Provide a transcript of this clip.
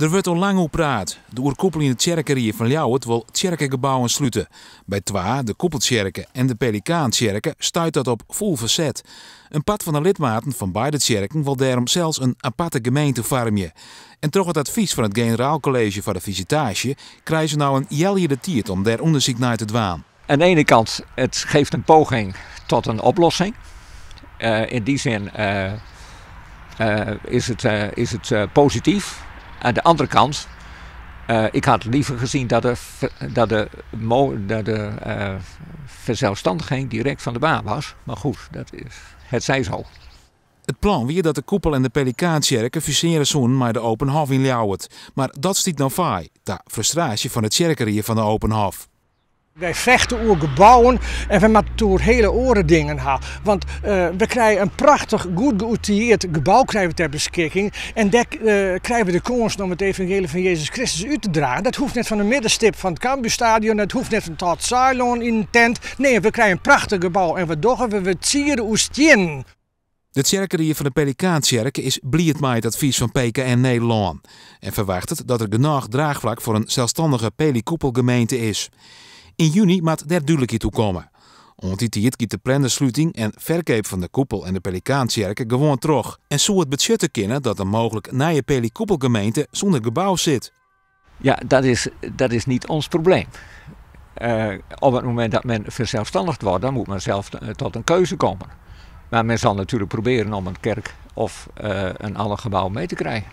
Der wurdt al lang oer praat. De oerkoepeljende tsjerkerie fan Ljouwert wol tsjerkegebouwen slute. By twa, de Koepeltsjerke en de Pelikaantsjerke, stuit dat op fûl ferset. In part fan de lidmaten fan beide tsjerken wol dêrom sels in aparte gemeente foarmje. En troch it advys fan it Generaal Kolleezje foar de Fisitaasje krije se no in healjier de tiid om dêr ûndersyk nei te dwaan. Aan de ene kant, het geeft een poging tot een oplossing. In die zin is het positief. Aan de andere kant, ik had liever gezien dat de verzelfstandiging direct van de baan was. Maar goed, dat is, het zij zo. It plan wie dat de Koepel en de Pelikaantsjerke fusearje soene mei de Open Hof yn Ljouwert. Mar dat stiet no faai, ta frustraasje fan de tsjerkerie fan de Open Hof. Wy fechte oer gebouwen en wy moatte oer hiele oare dingen ha. Want we krije in prachtich, goed geoutilleerd gebou krije we ter beskikking. En dêr krije we de kâns om it evangeelje fan Jezus Kristus út te dragen. Dat hoecht net fan de middenstip fan it Cambuurstadion, dat hoecht net fan it Saailân yn in tent. Nee, we krije in prachtich gebou en wat dogge we? We tsiere oer stiennen. De tsjerkerie fan de Pelikaantsjerke is bliid mei it advys fan PKN Nederlân en ferwachtet dat der genôch draachflak foar in selsstannige Pelikoepelgemeente is. Yn juny moat dêr dúdlikheid oer komme. Oant dy tiid giet de plande sluting en ferkeap fan de Koepel en de Pelikaantsjerke gewoan troch. En soe it betsjutte kinne dat in mooglik nije Pelikoepelgemeente sûnder gebou sit. Ja, dat is niet ons probleem. Op het moment dat men verzelfstandigd wordt, dan moet men zelf tot een keuze komen. Maar men zal natuurlijk proberen om een kerk of een ander gebouw mee te krijgen.